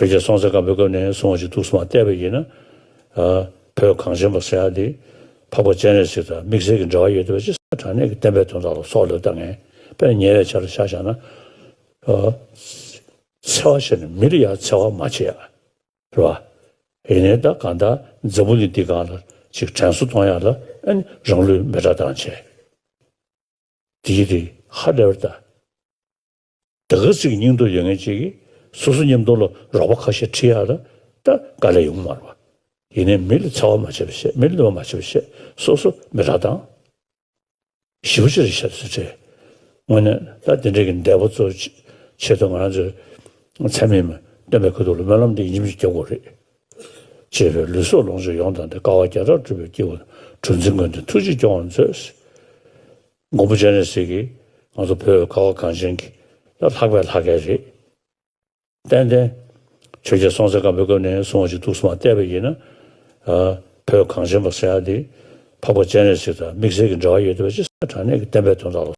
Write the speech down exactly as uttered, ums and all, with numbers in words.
ཆོས་རྒྱལ་སྲོང་བཙན་སྒམ་པོའི་སྐབས་ནས་བཟུང་བ་ཞིག་ཏུ་སོང་བ་བལྟས་པ་ཡིན་ན། ཨ། བོད་གངས་ཅན་པ་ཟེར་ཡ་དེ་འཕགས་པ་སྤྱན་རས་གཟིགས་དང་དམིགས་བསལ་གྱི་འབྲེལ་བ་ཡོད་པ་ཅིག་དྲང་གནས་ཀྱི་བསྟན་པའི་དོན་དག་ལ་སྲོག་བློས་བཏང་མཁན་དཔེ་ཉེ་བའི་ཆར་ཆ་བཞག་ན། ཨ། འཚེ་བ་བྱས་ནས་མི་ལ་ཡང་འཚེ་བ་མ་བྱེད་ཡ། རེད་བ། ཡིན་ནའི་ད་གང་ལྟར་འཛམ་བུ་གླིང་འདི་སྒང་ལ་ཅིག་དྲན་གསོ་གཏོང་ཡ་ལ་ཨ་ནི་རང་ལུས་མེ་སྲེག་བཏང་བྱས། དེའི་རིགས་ཧ་ལས་པར་ད། ད་ག་ཅིག་སྙིང་སྟོབས་ཡོད་མཁན་ཅིག་གིས་སོ་སོ་མཉམ་དུ་ལ་རོགས་པ་ཁ་ཤས་ཁྲིད་ཡ་ལ་ད་དཀའ་ལས་ཡོང་མ་རེད་བ། ཡིན་ནའི་མི་ལ་འཚེ་བ་མ་བྱེད་པ་བྱས། མི་ལ་གནོད་པ་མ་བྱེད་པ་བྱས། སོ་སོ་མེ་སྲེག་བཏང་། ཞེ་པོ་ཅིག་རེད་ཤག་ཟེར་དྲན། དངོས་གནས་ད་དེ་འདྲའི་གི་འདས་པོ་ཚོ་ཆེད་དུ་ང་རང་ཚོའི་ཚད་མེད་སྟོན་པའི་ཁ་ཐུག་ལ་སྨོན་ལམ་འདི་ཡིན་གཅིག་མིན་གཅིག་རྒྱག་དགོས་རེད། བྱས་པས་ལུས་སྲོག་ལོངས་སྤྱོད་ཡོངས་དང་ལྡན། དཀའ་བ་བརྒྱ་ཕྲག་སྒྲུབ་པའི་སྐྱེས་བུ་གྲུ་འཛིན་མགོན་དེ་ཐུགས་རྗེས་སྐྱོང་བར་མཛོད། མགོན་པོ་སྤྱན་རས་གཟིགས་ཀྱིས་ང་ཚོ་བོད་ཁ་བ་གངས་ཅན་གྱི་ལ་ལྷག་པའི་ལྷ་སྐལ་རེད། ཏན་ཏན། ཆོས་རྒྱལ་སྲོང་བཙན་སྒམ་པོའི་སྐབས་ནས་བཟུང་བ་ཞིག་ཏུ་སོང་བ་བལྟས་པ་ཡིན་ན། ཨ། བོད་གངས་ཅན་པ་ཟེར་ཡ་དེ་འཕགས་པ་སྤྱན་རས་གཟིགས་དང་དམིགས་བསལ་གྱི་འབྲེལ་བ་ཡོད་པ་ཅིག་དྲང་གནས་ཀྱི་བསྟན་པའི་དོན་དག་ལ་